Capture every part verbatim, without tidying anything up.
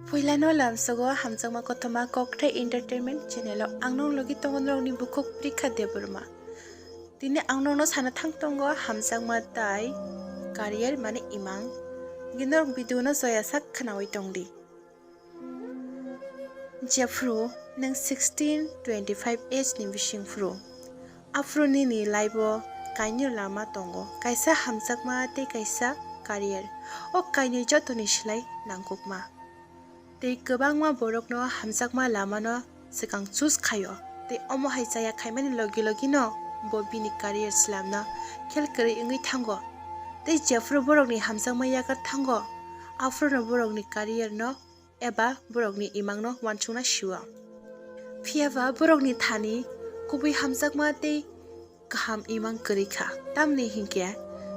Puilano lamsogo hamjakma kothoma Kokthai Entertainment channel o ang nong logi tongo norokni bukhuk Prikha Debbarma. Tini ang nongno sana thang tongo hamjakma tai career mane imang. Gini norok video no joya sak khwnawi tongdi. Jephru nwng sixteen twenty five age ni bising phru, aphru nini life o kainwi lama tongo, kaisa hamjakma tei kaisa career. O kainwi jotoni slai nangkukma. Tei kwbangma borokno hamjakma lamano swkang choose khaio, tei omo hai chaya khaimani logi logi no bo bini career slamna khel kwrwi wngwi thango. Tei jephru borokni hamjakma yakar thango, aphruno borokni career no eba borokni imangno uansukna sio. Phiyaba borokni thani kubui hamjakma tei kaham imang kwrwi kha. Tamni hinkhe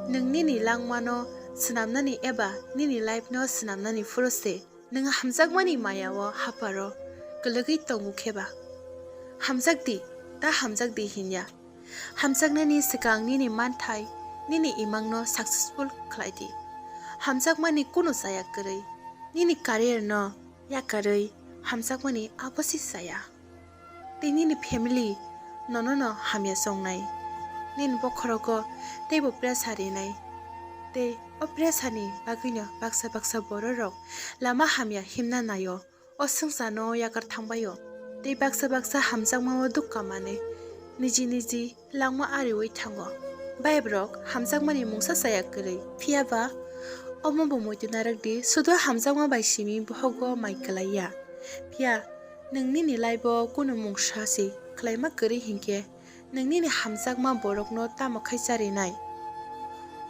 nwng nini langmano swnamnani eba nini life no swnamnani phuru se nwng hamjakmani maya o hapharo kwlwgwi tongo kheba. Hamjakdi, ta hamjakdi hinya. Hamjaknani swkang nini manthai, nini imangno successful khlai di. Hamjakmani kunu chaya kwrwi, nini career no yakarwi hamjakmani abo se chaya. Tei nini family nono no hamya chongnai, nini bokhorogo teibo pressure rinai. Tei o pressure ni bagwino baksa baksa bororok lama hamya himna naio. O swngcharno yakar thangbaio, tei baksa baksa hamjakmao dukha manwi niji niji langma ariwi thango. Bayabrok hamjakmani mungsa chaya kwrwi, phiyaba omo bo muitu narwkdi, sudo hamjakma bai simi bohogo mai kwlaiya. Phiya nwng nini life o kunu mungsa se khlaima kwrwi hinkhe, nwng nini hamjakma borokno tamo khai charinai?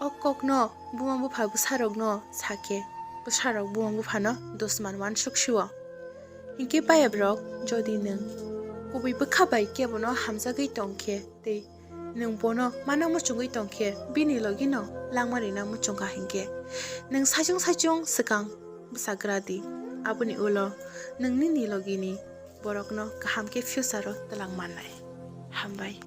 O kokno buma bupha bwsarokno sakhe, bwsarok buma buphano dusman uansuk sio. Hinkhe bayabrok, jodi nwng kubui bwkha bai kebono hamjagwi tongkhe tei nwng bono mana muchungwi tongkhe, bini logino langma rina muchungkha hinkhe, nwng saichung saichung swkang bwsagra di, aboni ulo nwng nini logini borokno kaham khe future o twlang mannai. Hambai.